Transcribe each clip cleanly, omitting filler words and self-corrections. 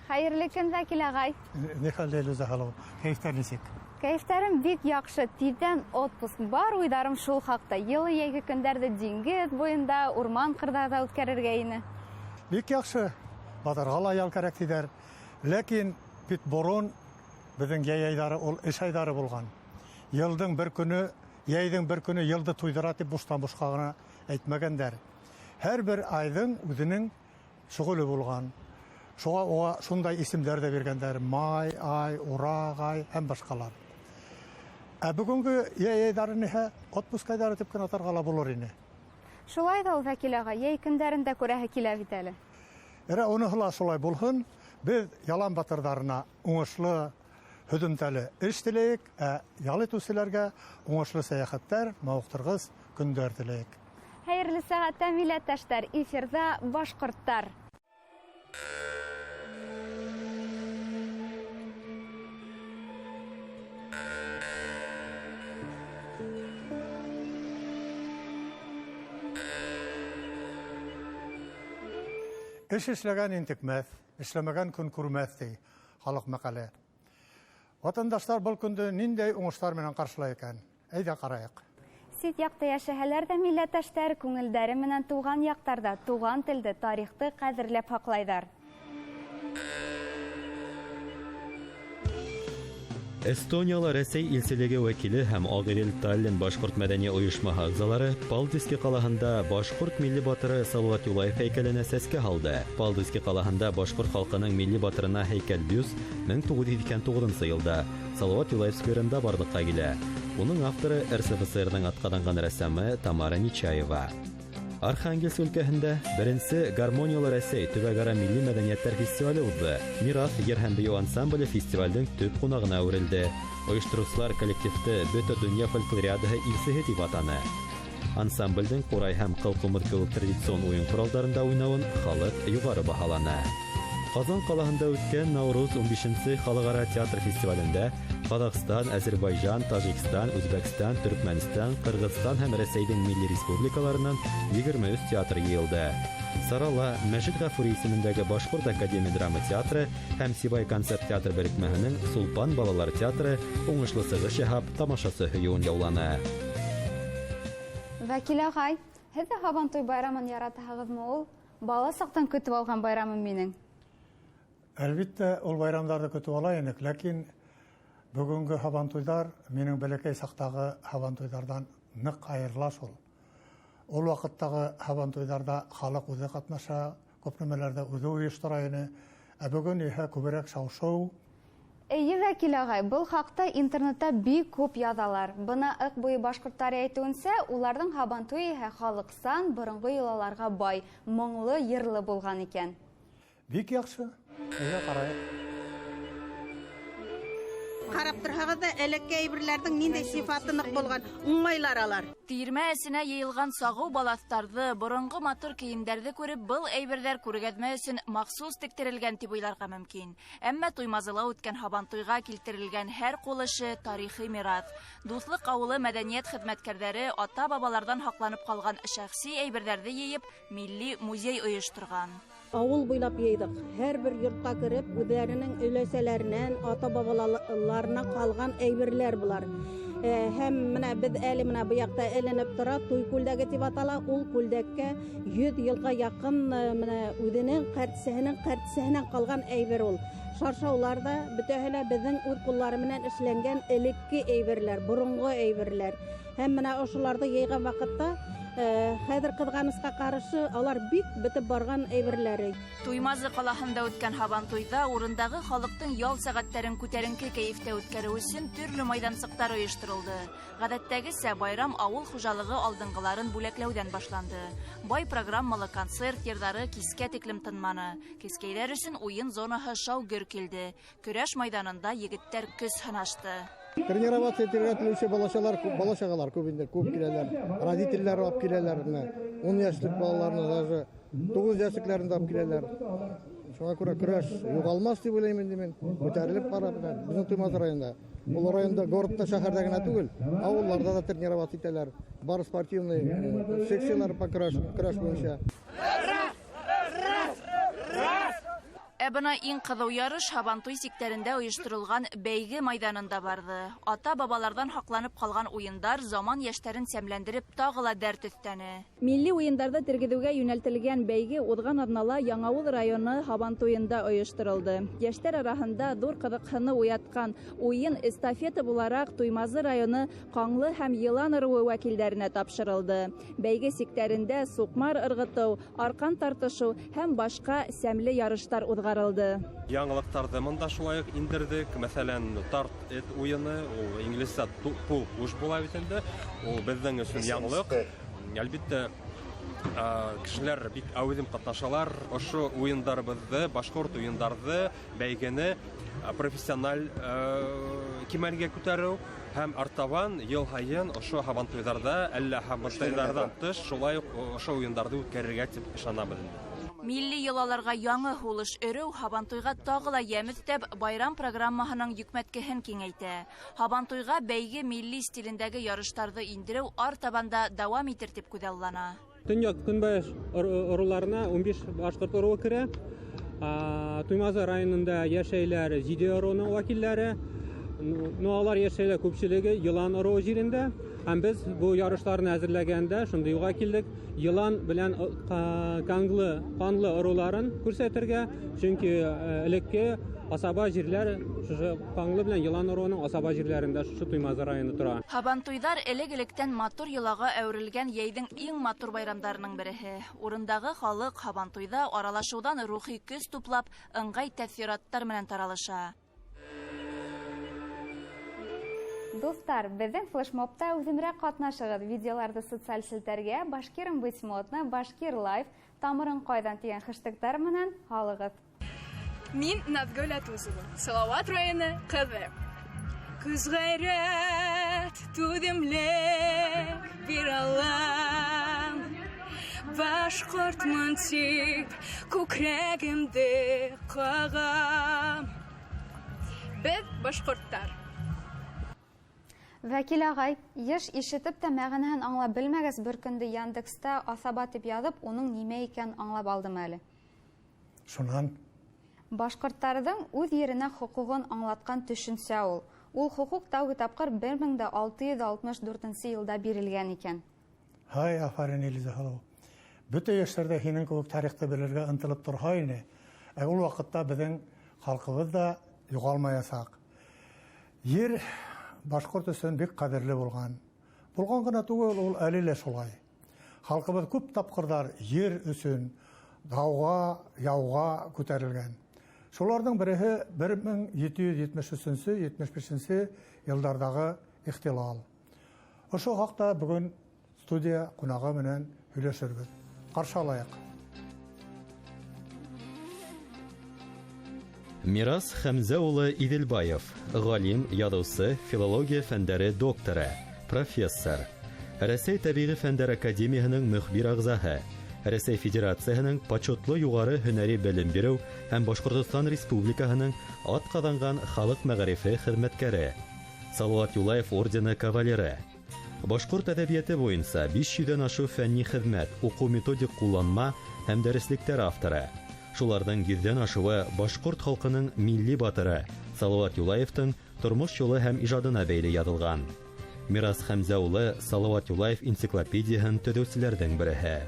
Хәйерле көн, Вәкил ағай. Ни хәлдә, Илүзә һылыу? Кәйефтәр нисек? Кәйефтәрем бик яҡшы. Тиҙҙән отпуск. Бар уйҙарым шул хаҡта. Йылы йәйге көндәрҙе диңгеҙ буйында, урман ҡырҙарҙа үткәрергә ине. Бик яҡшы. Баҙарға ла ял кәрәк тиҙәр. Ләкин бит борон беҙҙең йәй айҙары ул эш айҙары булған. Йылдың бер көнө, йәйҙең бер көнө йылды туйҙыра тип буштан бушҡа ғына әйтмәгәндәр. Һәр бер айҙың үҙенең шөғөлө булған. Шуға уға шундай исемдәр ҙә биргәндәр. Май ай, ураҡ ай һәм башҡалар. Ә бөгөнгө йәй айҙарын иһә отпуск айҙары тип кенә атарға ла булыр ине. Шулай ҙа ул, Вәкил ағай, йәй көндәрен дә күрәһе килә бит әле. Эрә, уныһы ла шулай булһын. Беҙ ялан батырҙарына уңышлы, һөҙөмтәле эш теләйек, ә ял итеүселәргә уңышлы сәйәхәттәр, мауыҡтырғыс көндәр теләйек. Хәйерле сәғәттә, милләттәштәр, эфирҙа башҡорттар. Эш эшләгән интекмәҫ, эшләмәгән көн күрмәҫ, ти халыҡ мәҡәле. Ватандаштар был көндө ниндәй уңыштар менән ҡаршылай икән? Әйҙә ҡарайыҡ. Сит яҡта йәшәһәләр ҙә милләттәштәр күңелдәре менән туған яҡтарҙа туған телде, тарихты ҡәҙерләп һаҡлайҙар. Эстонияла Рәсәй илселеге вәкиле һәм Ағиҙел Таллин башҡорт мәҙәни ойошмаһы ағзалары Палдиски ҡалаһында башҡорт милли батыры Салауат Юлаев һәйкәленә сәскә һалды. Палдиски ҡалаһында башҡорт халҡының милли батырына һәйкәл-бюст 1989 йылда Салауат Юлаев скверында барлыҡҡа килә. Уның авторы РСФСР-ҙың атҡаҙанған рәссамы Тамара Нечаева. Архангельск өлкәһендә беренсе Гармониялы Рәсәй төбәк-ара милли мәҙәниәттәр фестивале уҙҙы. Мираҫ йыр һәм бейеү ансамбле фестивалдең төп ҡунағына әүерелде. Ойоштороусылар коллективты бөтә донъя фольклориадаһы илсеһе тип атаны. Ансамблдең ҡурай һәм ҡыл-ҡумыҙ кеүек традицион уйын ҡоралдарында уйнауын халыҡ юғары баһаланы. Ҡазан ҡалаһында үткән Науруз 15-нсе халыҡ-ара театр фестивалендә Ҡаҙағстан, Азербайжан, Тажикстан, Үзбәкстан, Төркмәнстан, Ҡырғыҙстан һәм Рәсәйҙең милли республикаларынан 23 театр йыйылды. Сарала Мәжит Ғәфүри исемендәге Башҡорт академия драма театры һәм Сибай концерт театр берекмәһенең Сулпан балалар театры уңышлы сығыш яһап, тамашасы һөйөүен яуланы. Вәкил ағай, һеҙ ҙә Һабантуй байрамын яратаһығыҙмы ул? Бала саҡтан көтөп алған байрамым минең. Әлбиттә, ул байрамдарҙы көтөп ала инек, ләкин бөгөнгө һабантуйҙар минең бәләкәй саҡтағы һабантуйҙарҙан ныҡ айырыла шул. Ул ваҡыттағы һабантуйҙарҙа халыҡ үҙе ҡатнаша, күп нәмәләрҙе үҙе ойоштора ине. Ә бөгөн иһә күберәк шау-шыу. Эйе, Вәкил ағай, был хаҡта интернетта бик күп яҙалар. Бына Ыҡ буйы башҡорттары әйтеүенсә, уларҙың һабантуйы иһә халыҡсан, боронғо йолаларға бай, моңло, йырлы булған икән. Бик яҡшы. Әйҙә ҡарайыҡ. Ҡарап торһағыҙ ҙа, элекке әйберләрҙең ниндәй сифаты ныҡ булған, уңайлар алар. Тирмә эсенә йыйылған сағыу балаҫтарҙы, боронғо матур кейемдәрҙе күреп, был әйберҙәр күргәҙмә өсөн махсус тектерелгән тип уйларға мөмкин. Әммә Туймазыла үткән һабантуйға килтерелгән һәр ҡул эше тарихи мираҫ. Дуҫлыҡ ауылы мәҙәниәт хеҙмәткәрҙәре ата-бабаларҙан һаҡланып ҡалған шәхси әйберҙәрҙе йыйып, милли музей ойошторған. Ауыл буйлап йыйҙыҡ. Һәр бер йортҡа кереп, үҙҙәренең өләсәләренән, ата-бабаларына ҡалған әйберләр булар. Һәм менә беҙ әле менә был яҡта эленеп тора, туй күлдәге тип атала. Ул күлдәккә 100 йылға яҡын, менә үҙенең ҡәртсәһенең ҡәртсәһенән ҡалған әйбер ул. Шаршаулар ҙа бөтәһе лә беҙҙең үҙ ҡуллары менән эшләнгән элекке әйберләр, боронғо әйберләр. Һәм менә ошоларҙы йыйған ваҡытта, хәҙер ҡыҙғанысҡа ҡаршы алар бик бөтөп барған әйберләре. Туймазы ҡалаһында үткән һабантуйҙа урындағы халыҡтың ял сәғәттәрен күтәренке кәйефтә үткәреү өсөн төрлө майҙансыҡтар ойошторолдо. Ғәҙәттәгесә байрам ауыл хужалығы алдынғыларын бүләкләүҙән башланды. Бай программалы концерт йырҙары кискә тиклем тынманы. Кескәйҙәр өсөн уйын зонаһы шау-гөр килде. Көрәш майҙанында егеттәр көс һынашты. Тренироваться итергә теләүсе балашағалар күп инде, күп киләләр. Родительләр алып киләләр менә. 10 йәшлек балаларны даже 9 йәшлекләрен дә алып киләләр. Шуңа күрә көрәш юғалмаҫ тип уйлайым инде мин. Күтәрелеп бара менә безнең Туймазы районында. Ул районда городта, шәһәрдә генә түгел, ауылларда да тренироваться итәләр. Бар спортивный секциялар по көрәш буенча. Ә Ә бына иң ҡыҙыу ярыш Һабантуй сиктәрендә ойошторолған бәйге майҙанында барҙы. Ата-бабаларҙан һаҡланып ҡалған уйындар заман йәштәрен сәмләндереп тағы ла дәрт өҫтәне. Милли уйындарҙы тергеҙеүгә йүнәлтелгән бәйге уҙған аҙнала Яңауыл районы Һабантуйында ойошторолдо. Йәштәр араһында ҙур ҡыҙыҡһыныу уятҡан уйын эстафета булараҡ Туймазы районы Ҡаңлы һәм Йылан ырыуы вәкилдәренә тапшырылды. Бәйге сиктәрендә суҡмар ырғытыу, арҡан тартышыу һәм башҡа сәмле ярыштар уҙғарылды. Яңылыҡтарҙы мында шулай уҡ индерҙек. Мәҫәлән, тарт эт уйыны, ул инглизсә пул пуш була бит инде. Ул беҙҙең өсөн яңылыҡ. Әлбиттә, кешеләр бик әүҙем ҡатнашалар. Ошо уйындарыбыҙҙы, башҡорт уйындарҙы, бәйгене профессиональ кимәлгә күтәреү һәм артабан йыл һайын ошо һабантуйҙарҙа, әллә һабантуйҙарҙан тыш шулай уҡ ошо уйындарҙы үткәрергә тип ышанабыҙ инде. Милли йолаларға яңы һулыш өрөү Һабантуйға тағы ла йәм өҫтәп, байрам программаһының йөкмәткеһен киңәйтә. Һабантуйға бәйге милли стилендәге ярыштарҙы индереү артабан да дауам итер тип күҙаллана. Төньяҡ көнбайыш ырыуларына 15 башҡорт ырыуы керә. Туймазы районында йәшәйләр 7 ырыуының вәкилдәре. Алар йәшәйләр күпселеге Йылан ырыуы ерендә. Һәм беҙ был ярыштарны әҙерләгәндә шундай юлға килдек. Йылан белән Ҡанлы ырыуларын күрһәтергә, сөнки элекке асаба җирләр шушы Ҡанлы белән Йылан ырыуының асаба җирләрендә шушы Туймазы районы тора. Һабантуйҙар элек-электән матур йолаға әүерелгән йәйҙең иң матур байрамдарының береһе. Урындағы халыҡ һабантуйҙа аралашыуҙан рухи көс туплап, ыңғай тәьҫораттар менән таралыша. Дуҫтар, беҙҙең флешмобта үҙемерәк ҡатнашығыҙ. Видеоларҙы социаль селтәргә Башкирым быть модно, Башкир лайф, тамырың ҡайҙан тигән хэштегтар менән һалығыҙ. Мин Наҙгөл Әтүзова, Салауат районы ҡыҙы. Көс ғәйрәт, түҙемлек бир Аллам. Башҡортмон тип күкрәгемде ҡағам. Беҙ башҡорттар. Вәкил ағай, йыш ишетеп тә мәғәнәһен аңлап белмәгәс, бер көндө Яндекста аҫаба тип яҙып, уның нимә икәнен аңлап алдым әле. Шунан? Башҡорттарҙың үҙ еренә хоҡуғын аңлатҡан төшөнсә ул. Ул хоҡуҡ тәүге тапҡыр 1664 йылда бирелгән икән. Һай, афарин, Элиза һылыу. Бөтә йәштәр ҙә һинең кеүек тарихты белергә ынтылып торһа ине. Ә ул ваҡытта беҙҙең халҡыбыҙ ҙа юғалмаясаҡ. Ер башҡорт өсөн бик ҡәҙерле булған. Булған ғына түгел, ул әле лә шулай. Халҡыбыҙ күп тапҡырҙар ер өсөн дауға, яуға күтәрелгән. Шуларҙың береһе 1773-75 йылдарҙағы ихтилал. Ошо хаҡта бөгөн студия ҡунағы менән һөйләшербеҙ. Ҡаршы алайыҡ. Мирас Хәмзә улы Иҙелбаев, ғалим, яҙыусы, филология фәндәре докторы, профессор, Рәсәй тәбиғи фәндәр академияһының мөхбир ағзаһы, Рәсәй Федерацияһының почетлы юғары һөнәри белем биреү һәм Башҡортостан Республикаһының атҡаҙанған халыҡ мәғарифы хеҙмәткәре, Салауат Юлаев ордены кавалеры. Башҡорт әҙәбиәте буйынса 500-дән ашыу фәнни хеҙмәт, уҡыу методик ҡулланма һәм дәреслектәр авторы. Шуларҙың 100-дән ашыуы башҡорт халҡының милли батыры Салауат Юлаевтың тормош юлы һәм ижадына бәйле яҙылған. Мирас Хәмзә улы Салауат Юлаев энциклопедияһын төҙөүселәрҙең береһе.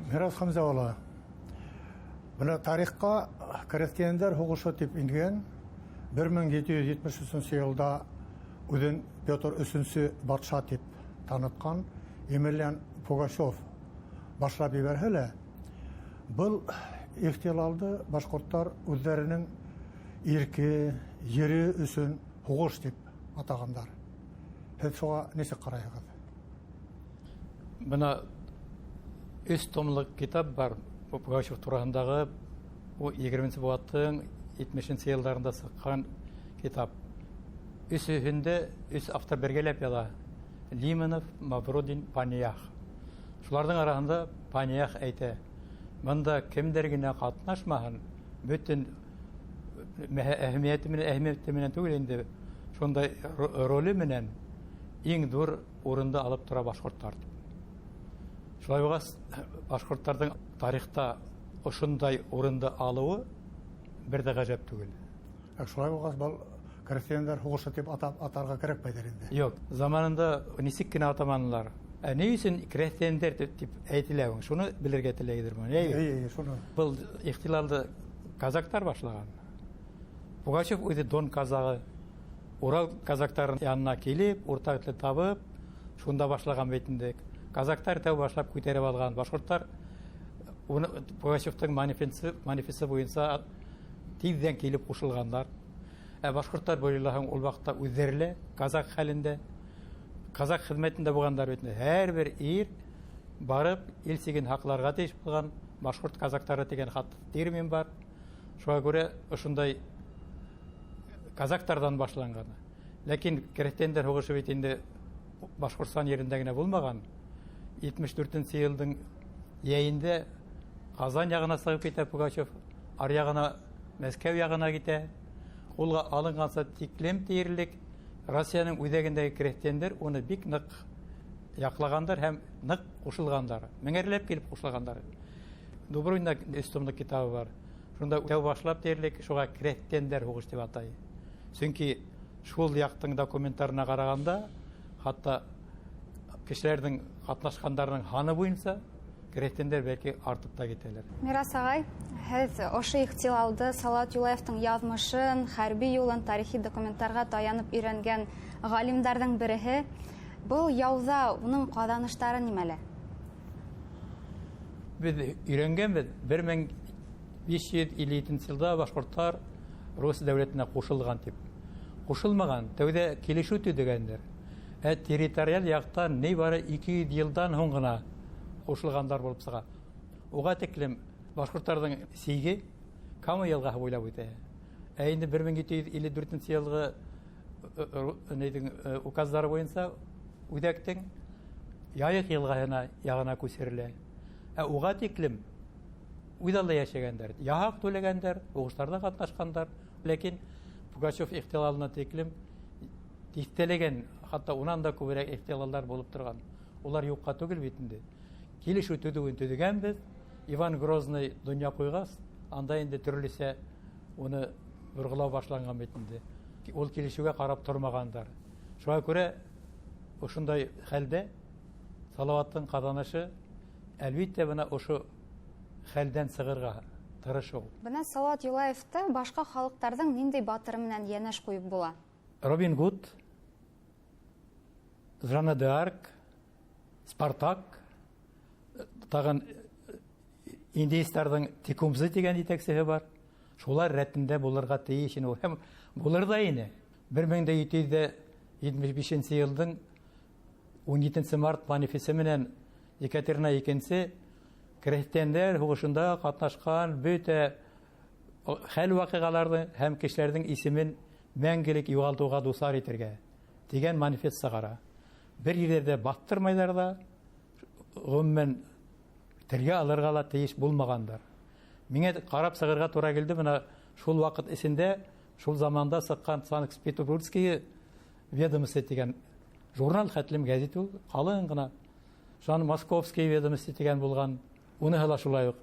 Мирас Хәмзә улы, бына тарихҡа крәҫтиәндәр һуғышы тип ингән 1773 йылда үҙен Петр Өсөнсө батша тип танытҡан Емельян Пугачев башлап ебәрһә лә, был ихтилалды башҡорттар үҙҙәренең ирке, ере өсөн һуғыш тип атағандар. Һеҙ шуға нисек ҡарайһығыҙ? Бына 3 томлыҡ китап бар Пугачев тураһындағы, ул егерменсе быуаттың етмешенсе йылдарында сыҡҡан китап. Өсөһөндә өс автор бергәләп яҙа: Лимонов, Мавродин, Паниях. Шуларҙың араһында Паниях әйтә: бында кемдәр генә ҡатнашмаһын, бөтөн әһәмиәте менән, әһәмиәте менән түгел инде, шундай роле менән иң ҙур урынды алып тора башҡорттар. Шулай булғас, башҡорттарҙың тарихта ошондай урынды алыуы бер ҙә ғәжәп түгел. Шулай булғас, был крәҫтиәндәр һуғышы тип атарға кәрәкмәйҙер инде. Юҡ, заманында нисек кенә атаманылар. Ә ни өсөн крәҫтиәндәр тип әйтелә? Шуны белергә теләйҙермен. Эйе, шуны. Был ихтилалды казактар башлаған. Пугачев үҙе Дон казагы, Урал казактарын янына килеп, уртаҡ тел табып, шунда башлаған бит инде. Казактар тәү башлап күтәреп алған. Башҡорттар уны Пугачевтың манифесты буйынса тиҙҙән килеп ҡушылғандар. Ә башҡорттар буйлаһаң, ул ваҡытта үҙҙәре лә казак хәлендә, казак хеҙмәтендә булғандар бит инде. Һәр бер ир барып ил сиген һаҡларға тейеш булған башҡорт казактары тигән хат термин бар. Шуға күрә ошондай казактарҙан башланған. Ләкин крәҫтиәндәр һуғышы бит инде Башҡортостан ерендә генә булмаған. 74 йылдың йәйендә Ҡазан яғына сығып китә Пугачев, ар яғына Мәскәү яғына китә. Ҡулға алынғанса тиклем тиерлек Россияның үҙәгендәге крәҫтиәндәр уны бик ныҡ яҡлағандар һәм ныҡ ҡушылғандар. Меңәрләп килеп ҡушылғандар. Дубровинда өс томлыҡ китабы бар. Шунда тәү башлап тиерлек шуға крәҫтиәндәр һуғыш тип атай. Сөнки шул яҡтың документтарына ҡарағанда, хатта кешеләрҙең ҡатнашҡандарының һаны буйынса крәҫтиәндәр бәлки артып та китәләр. Мирас ағай, һеҙ ошо ихтилалды Салауат Юлаевтың яҙмышын, хәрби юлын тарихи документтарға таянып өйрәнгән ғалимдарҙың береһе. Был яуҙа уның ҡаҙаныштары нимәлә? Беҙ өйрәнгәнбеҙ, 1557 йылда башҡорттар Рус дәүләтенә ҡушылған тип. Ҡушылмаған, тәүҙә килешеү төҙөгәндәр. Ә территориаль яҡтан ни бары 200 йылдан һуң ғына ҡушылғандар булып сыға. Уға тиклем башҡорттарҙың сиге Кама йылғаһы буйлап үтә. Ә инде 1754 йылғы указдары буйынса үҙәктең Яйыҡ йылғаһына яғына күсерелә. Ә уға тиклем үҙалла йәшәгәндәр, яһаҡ түләгәндәр, һуғыштарҙа ҡатнашҡандар. Ләкин Пугачев ихтилалына тиклем тиҫтәләгән, хатта унан да күберәк ихтилалдар булып торған. Улар юҡҡа түгел бит инде. Килешеү төҙөүен төҙөгәнбеҙ. Иван Грозный донъя ҡуйғас, анда инде төрлөсә уны борғолау башланған бит инде. Ул килешеүгә ҡарап тормағандар. Шуға күрә ошондай хәлдә Салауаттың ҡаҙанышы әлбиттә бына ошо хәлдән сығырға тырышыу. Бына Салауат Юлаевты башҡа халыҡтарҙың ниндәй батыры менән йәнәш ҡуйып була? Робин Гуд, Жанна де Арк, Спартак, тағын индейстарҙың Текумзе тигән етәксеһе бар. Шулар рәтендә булырға тейеш ине ул. Һәм булыр ҙа ине. 1775 йылдың 17 март манифесы менән Екатерина II крәҫтиәндәр һуғышында ҡатнашҡан бөтә хәл ваҡиғаларҙы һәм кешеләрҙең исемен мәңгелек юғалтыуға дусар итергә тигән манифест сығара. Бер ерҙә баҫтырмайҙар ҙа, ғөмүмән телгә алырға ла тейеш булмағандар. Миңә ҡарап сығырға тура килде, бына шул ваҡыт эсендә, шул заманда сыҡҡан Санкт-Петербургские ведомости тигән журнал хәтлем гәзит ул, ҡалын ғына. Шунан Московские ведомости тигән булған, уныһы ла шулай уҡ.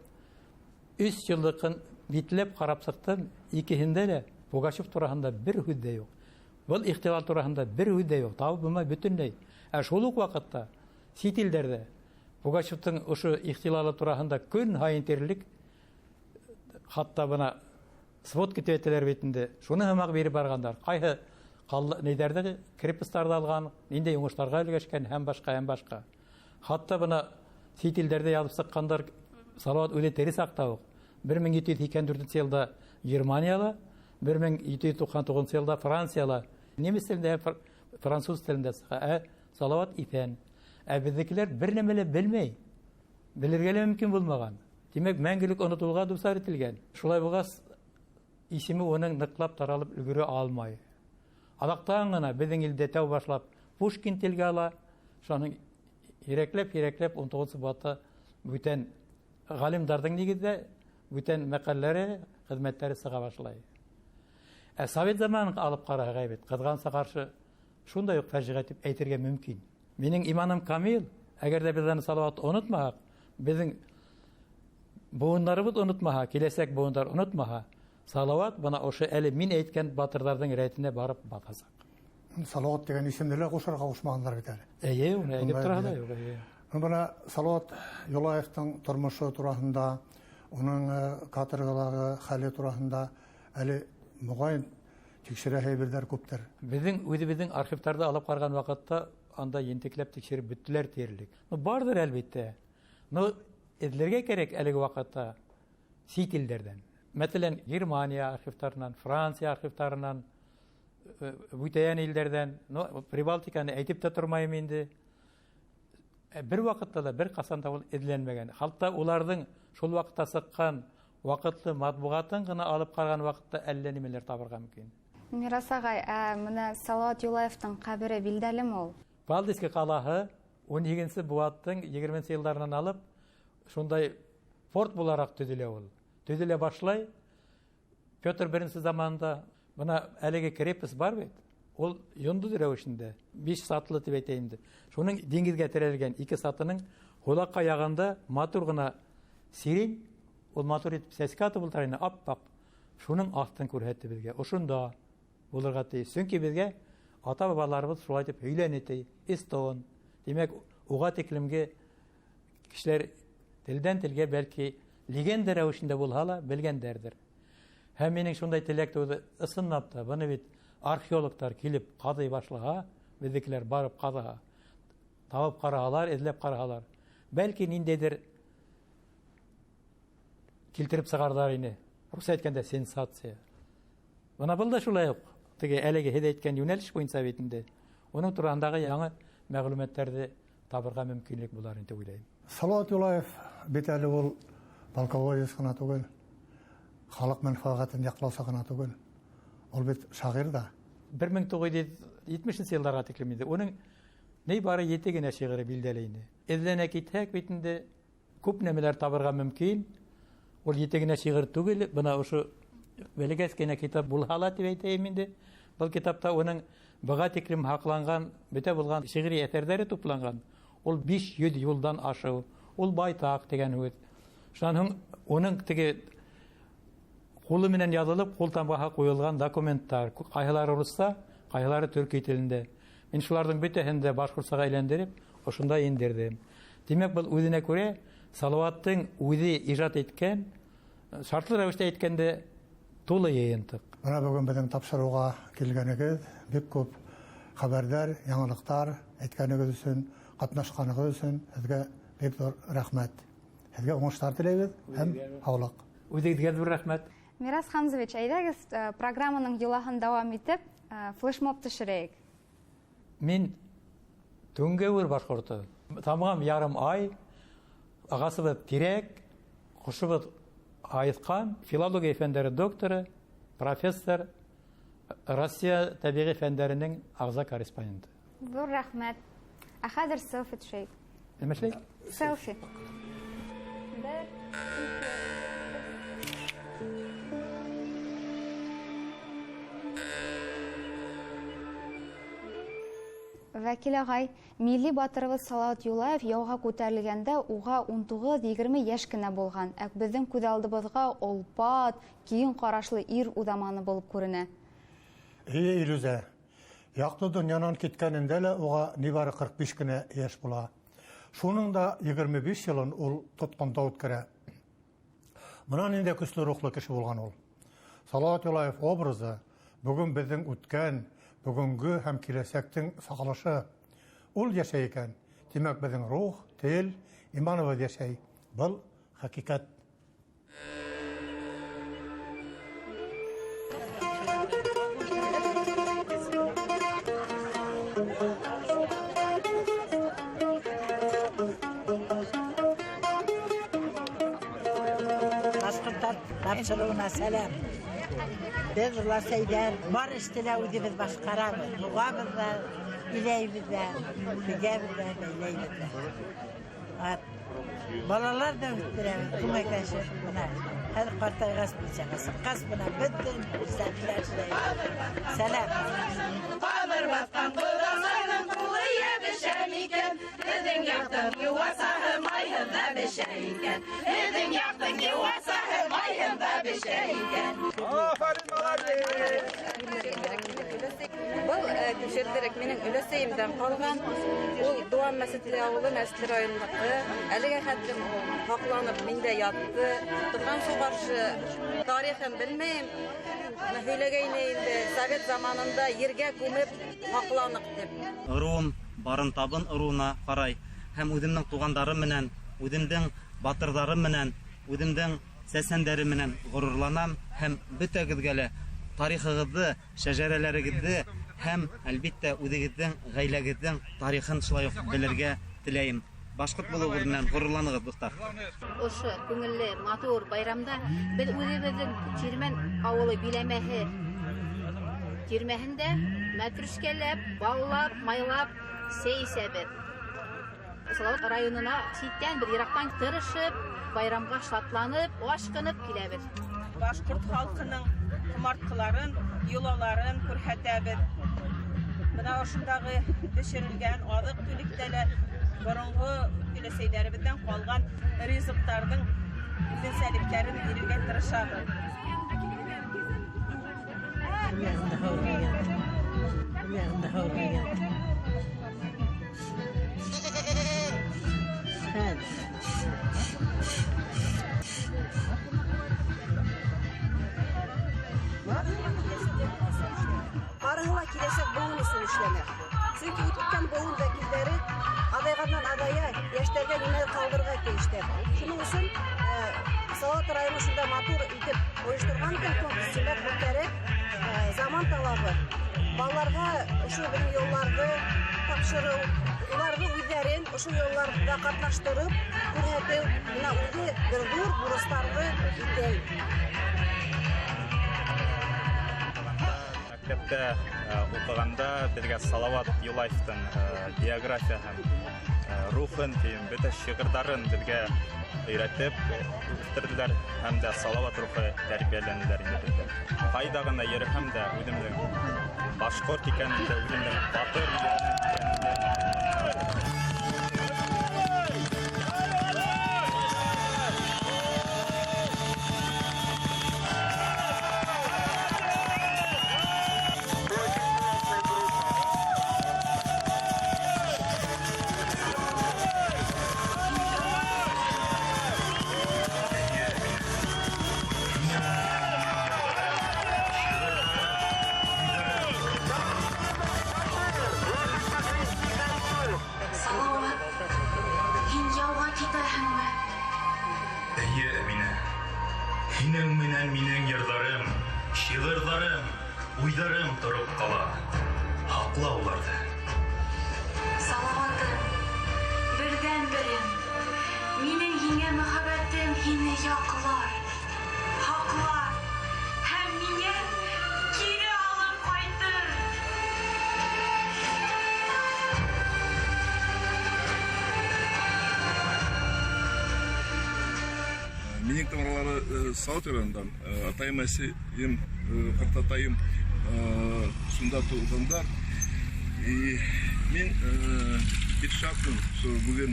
3 йыллыҡын битләп ҡарап сыҡтым, икеһендә лә Пугачев тураһында бер һүҙ ҙә юҡ. Был ихтилал тураһында бер һүҙ ҙә юҡ, табып булмай бөтөнләй. Ә шул уҡ ваҡытта сит илдәрҙә Пугачевтың ошо ихтилалы тураһында көн һайын тиерлек, хатта бына сводка тип әйтәләр бит инде, шуны һымаҡ биреп барғандар. Ҡайһы нейҙәрҙе, крепостарҙы алған, ниндәй уңыштарға өлгәшкән һәм башҡа, һәм башҡа. Хатта бына сит илдәрҙә яҙып сыҡҡандар, Салауат үҙе тере саҡта уҡ 1784 йылда Германияла, 1799 йылда Францияла, немец телендә һәм француз телендә сыға. Ә Салауат иҫән. Ә беҙҙекеләр бер нәмә лә белмәй. Белергә лә мөмкин булмаған. Тимәк, мәңгелек онотолға дусар ителгән. Шулай булғас, исеме уның ныҡлап таралып өлгөрә алмай. Аҙаҡтан ғына беҙҙең илдә тәү башлап Пушкин телгә ала. Шуның һирәкләп-һирәкләп 19 быуатта бүтән ғалимдарҙың нигеҙҙә бүтән мәҡәләләре, хеҙмәттәре сыға башлай. Ә совет заманын алып ҡараһаҡ бит, ҡыҙғанса ҡаршы шундай уҡ фажиғә тип әйтергә мөмкин. Минең иманым камил, Әгәр ҙә беҙ аны Салауат онотмаһаҡ, беҙҙең быуындарыбыҙ онотмаһа, киләсәк быуындар онотмаһа, Салауат бына ошо әле мин әйткән батырҙарҙың рәтенә барып баҫасаҡ. Салауат тигән исемде лә ҡушырға ҡушмағандар бит әле. Эйе, уны әйтеп тораһы ла юҡ. Эйе. Бына Салауат Юлаевтың тормошо тураһында, уның каторгалағы хәле тураһында әле моғайын тикшерәһе әйберҙәр күптер. Беҙҙең үҙебеҙҙең архивтарҙы алып ҡараған ваҡытта анда ентекләп тикшереп бөттөләр тиерлек. Ну, барҙыр әлбиттә. Но эҙләргә кәрәк әлеге ваҡытта сит илдәрҙән. Мәҫәлән, Германия архивтарынан, Франция архивтарынан, бүтән илдәрҙән, ну, Прибалтиканы әйтеп тә тормайым инде. Бер ваҡытта ла, бер ҡасан да ул эҙләнмәгән. Хатта уларҙың шул ваҡытта сыҡҡан ваҡытлы матбуғатын ғына алып ҡараған ваҡытта әллә нимәләр табырға мөмкин. Мирас ағай, ә бына Салауат Юлаевтың ҡәбере билдәлеме ул? Палдиски ҡалаһы 17 быуаттың 20 йылдарынан алып шундай порт булараҡ төҙөлә ул. Төҙөлә башлай Петр I заманында. Бына әлеге крепость бар бит, ул йондоҙ рәүешендә, 5 сатлы тип әйтәйем инде. Шуның диңгеҙгә терәлгән 2 сатының һулаҡҡа яғында матур ғына сирень, ул матур итеп сәскә атып ултыра ине, аппаҡ. Шуның аҫтын күрһәтте беҙгә. Ошонда булырға тейеш. Сөнки беҙгә ата-бабаларыбыҙ шулай тип һөйләне ти, эстон. Тимәк, уға тиклемге кешеләр телдән телгә бәлки легенда рәүешендә булһа ла белгәндәрҙер. Һәм минең шундай теләк тыуҙы, ысынлап та, быны бит археологтар килеп ҡаҙый башлаһа, беҙҙекеләр барып ҡаҙыһа, табып ҡараһалар, эҙләп ҡараһалар, бәлки ниндәйҙер килтереп сығарҙар ине. Русса әйткәндә сенсация. Бына был да шулай уҡ, теге әлеге һеҙ әйткән йүнәлеш буйынса бит инде. Уның тураһындағы яңы мәғлүмәттәрҙе табырға мөмкинлек булар инде уйлайым. Салауат Юлаев бит әле ул полководец ғына түгел, халыҡ мәнфәғәтен яҡлаусы ғына түгел. Ул бит шағир ҙа. 1970 йылдарға тиклем инде. Уның ни бары 7 генә шиғыры билдәле ине. Эҙләнә китһәк бит инде күп нәмәләр табырға мөмкин. Ул 7 генә шиғыр түгел, бына ошо бәләкәс кенә китап булһа ла тип әйтәйем инде. Был китапта уның быға тиклем һаҡланған, бөтә булған шиғри әҫәрҙәре тупланған. Ул 500 юлдан ашыу, ул байтаҡ тигән һүҙ. Шунан һуң уның теге ҡулы менән яҙылып, ҡул тамғаһы ҡуйылған документтар, ҡайһылары русса, ҡайһылары төрки телендә. Мин шуларҙың бөтәһен дә башҡортсаға әйләндереп, ошонда индерҙем. Тимәк, был үҙенә күрә Салауаттың үҙе ижад иткән, шартлы рәүештә әйткәндә, тулы йыйынтыҡ. Бына бөгөн беҙҙең тапшырыуға килгәнегеҙ, бик күп хәбәрҙәр, яңылыҡтар әйткәнегеҙ өсөн, ҡатнашҡанығыҙ өсөн һеҙгә бик ҙур рәхмәт. Һеҙгә уңыштар теләйбеҙ һәм һаулыҡ. Үҙегеҙгә ҙур рәхмәт. Мирас Хамзович, әйҙәгеҙ, программаның йолаһын дауам итеп, флешмоб төшөрәйек. Мин Түңгәүер башҡорто. Тамғам ярым ай, ағасыбыҙ тирәк, ҡошобоҙ айыҫҡан, филология фәндәре докторы, профессор, Россия тәбиғи фәндәренең ағза корреспонденты. Ҙур рәхмәт. Ә хәҙер селфи төшәйек. Нимә эшләйек? Селфи. Бер, ике. Вәкил ағай, милли батырыбыҙ Салауат Юлаев яуға күтәрелгәндә уға 19-20 йәш кенә булған. Ә беҙҙең күҙ алдыбыҙға олпат, киң ҡарашлы ир уҙаманы булып күренә. Эйе, Илүзә, яҡты донъянан киткәнендә лә уға ни бары 45 кенә йәш була. Шуның да 25 йылын ул тотҡонда үткәрә. Бына ниндәй көслө рухлы кеше булған ул. Салауат Юлаев образы бөгөн беҙҙең үткән, бөгөнгө һәм киләсәктең сағылышы. Ул йәшәй икән, тимәк, беҙҙең рух, тел, иманыбыҙ йәшәй. Был хәҡиҡәт. Башҡорттар тапшырыуына сәләм. Беҙ Рәсәйҙән бар эште лә үҙебеҙ башҡарабыҙ. Һуғабыҙ ҙа, иләйбеҙ ҙә, тегәбеҙ ҙә, бәйләйбеҙ ҙә. Балалар ҙа үҫтерәбеҙ, күмәкләшеп бына. Хәҙер ҡартайғас, пенсияға сыҡҡас, бына бөтөн эшләр эшләйбеҙ. Сәләм. Ҡамыр баҫҡан ҡоҙасайҙың ҡулы йәбешә. икән. Беҙҙең яҡтың йыуасаһы майһыҙ ҙа бешә икән. Беҙҙең яҡтың йыуасаһы майһыҙ ҙа бешә икән. Афарин, молодец! Был түшәлдерек минең өләсәйемдән ҡалған. Ул Дыуан мәсетле ауылы, Мәсетле районыныҡы. Әлегә хәтлем ул һаҡланып миндә ятты. Ҡыҙғанысҡа ҡаршы тарихын белмәйем. Һөйләгәйне инде совет заманында ергә күмеп һаҡланыҡ тип. Ырыуым барын табын ырыуына ҡарай һәм үҙемдең туғандарым менән, үҙемдең батырҙарым менән, үҙемдең сәсәндәрем менән ғорурланам һәм бөтәгеҙгә лә тарихығыҙҙы, шәжәрәләрегеҙҙе һәм әлбиттә үҙегеҙҙең ғаиләгеҙҙең тарихын шулай уҡ белергә теләйем. Башҡорт булыуығыҙ менән ғорурланығыҙ, дуҫтар. Ошо күңелле, матур байрамда беҙ үҙебеҙҙең Тирмән ауылы биләмәһе тирмәһендә мәтрүшкәләп, баллап, майлап сәй эсәбеҙ. Салават районына ситтән беҙ йыраҡтан тырышып, байрамға шатланып, ашҡынып киләбеҙ. Башҡорт халҡының ҡомартҡыларын, йолаларын күрһәтәбеҙ. Бына ошондағы бешерелгән аҙыҡ-түлектә лә боронғо өләсәйҙәребеҙҙән ҡалған ризыҡтарҙың үҙенсәлектәрен бирергә тырышабыҙ. Барыһы ла киләсәк быуын өсөн эшләнә. Сөнки үткән быуын вәкилдәре аҙайғандан аҙая йәштәргә нимәлер ҡалдырырға тейештәр. Шуның өсөн Салават районы шунда матур итеп ойошторған икән конкурс, тимәк, был кәрәк, заман талабы. Балаларға ошо беҙҙең йолаларҙы тапшырыу, уларҙы үҙҙәрен ошо йолаларҙа ҡатнаштырып күрһәтеү, бына үҙе бер ҙур бурыстарҙы үтәй. Мәктәптә уҡығанда беҙгә Салават Юлаевтың биографияһын, рухын, тием, бөтә шиғырҙарын беҙгә өйрәтеп үҫтерҙеләр һәм дә Салават рухы тәрбиәләнеләр инде беҙҙә. Ҡайҙа ғына йөрөһәм дә үҙемдең башҡорт икәнемде, үҙемдең батыр икәнемде. Һинең менән минең йырҙарым, шиғырҙарым, уйҙарым тороп ҡала. Һаҡла уларҙы. Салаватым, берҙән-берем, минең һиңә мөхәббәтем һине яҡлар, һаҡлар һәм миңә кире алып ҡайтыр. Минең тамырлары Салават районынан, атайым, әсәйем, ҡартатайым шунда тыуғандар. И мин бик шатмын, что бөгөн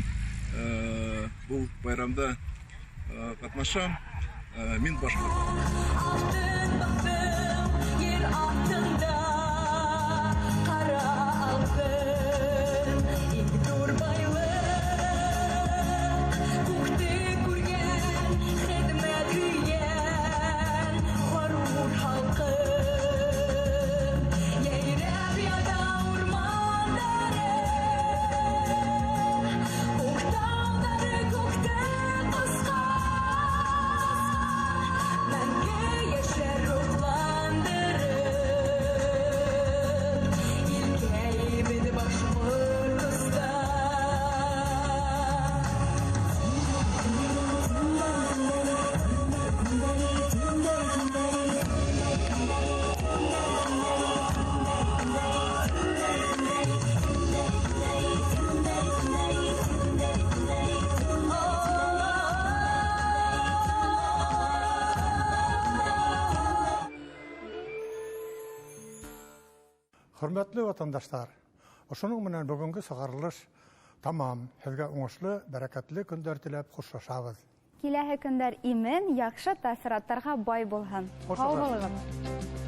был байрамда ҡатнашам. Мин башҡорт. Алтын баҡтым ер аҫтында, ҡара алтын, иң ҙур байлыҡ, күкте күргән, хеҙмәт һөйгән ғорур халҡым. Йәйрәп ята урмандары, Уҡтауҙары күктә ҡосҡан, мәңге йәшәр рухландырып, илкәйебеҙ Башҡортостан. Хөрмәтле ватандаштар, ошоноң менән бөгөнгө сығарылыш Тамам, һеҙгә уңышлы, бәрәкәтле көндәр теләп хушлашабыҙ. Киләһе көндәр имен, яҡшы тәьҫораттарға бай булһын. Хуш Һау булығыҙ.